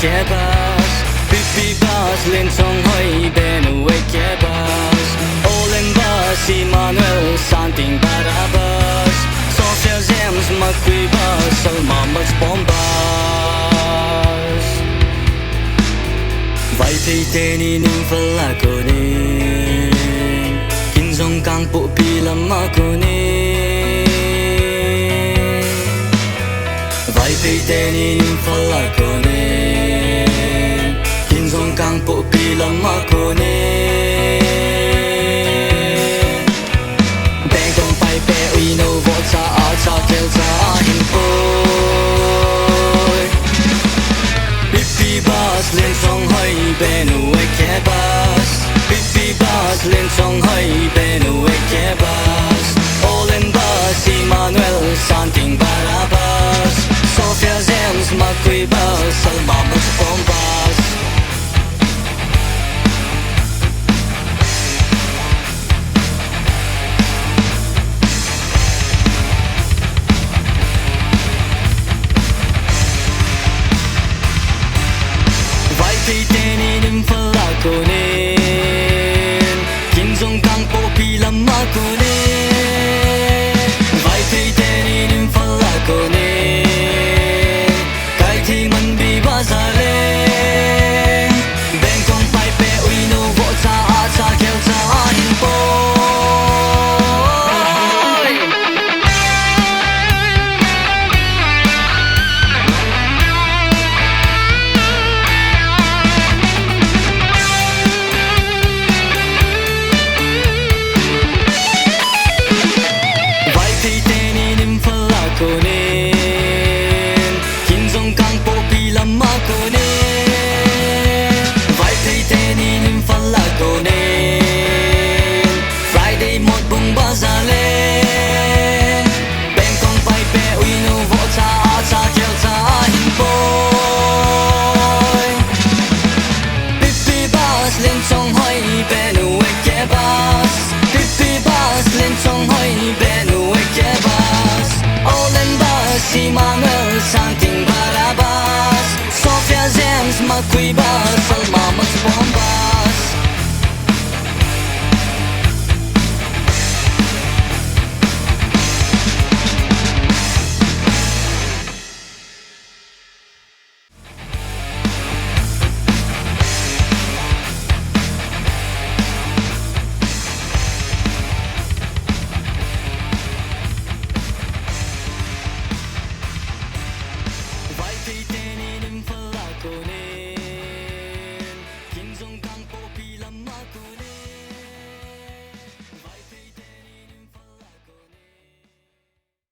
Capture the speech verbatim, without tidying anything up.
Kebas, Pipi bus, Linchonghoi, Benue Kebas, Olen bus, Emmanuel, Santing Barabas, Sophia James, Makui bus, Salma Mats Pom bus. Vaiphei teni nim falakonin, Kinzong Kangpokpi lam makonin. Vaiphei teni nim falakonin, Kinzong Kangpokpi lam makonin. Bengkong Paipe Uino Vosa Acha Kelsa Ahinpoi. Pipi bus, Linchonghoi, Benue Kebas. Pipi bus, Linchonghoi, Benue Kebas. Olen bus, Emmanuel, Santing Barabas, Sophia James, Makui bus, Salma Mats Pom bus. Vaiphei teni nim falakonin, Kinzong Kangpokpi lam makonin. Vaiphei teni nim falakonin, Kaithei Manbi bazar le, Bengkong Paipe Uino Vosa Acha Kelsa Ahinpoi. Vaiphei teni nim falakonin, Kinzong Kangpokpi lam makonin. Vaiphei teni nim falakonin, Friday Motbung bazar le, Bengkong Paipe Uino Vosa Acha Kelsa Ahinpoi. Pipi bus, Linchonghoi, Benue Kebas. Pipi bus, Linchonghoi, Benue Kebas. Olen bus, Emmanuel, Santing Barabas, Sophia James, Makui bus, Salma Mats Pom bus.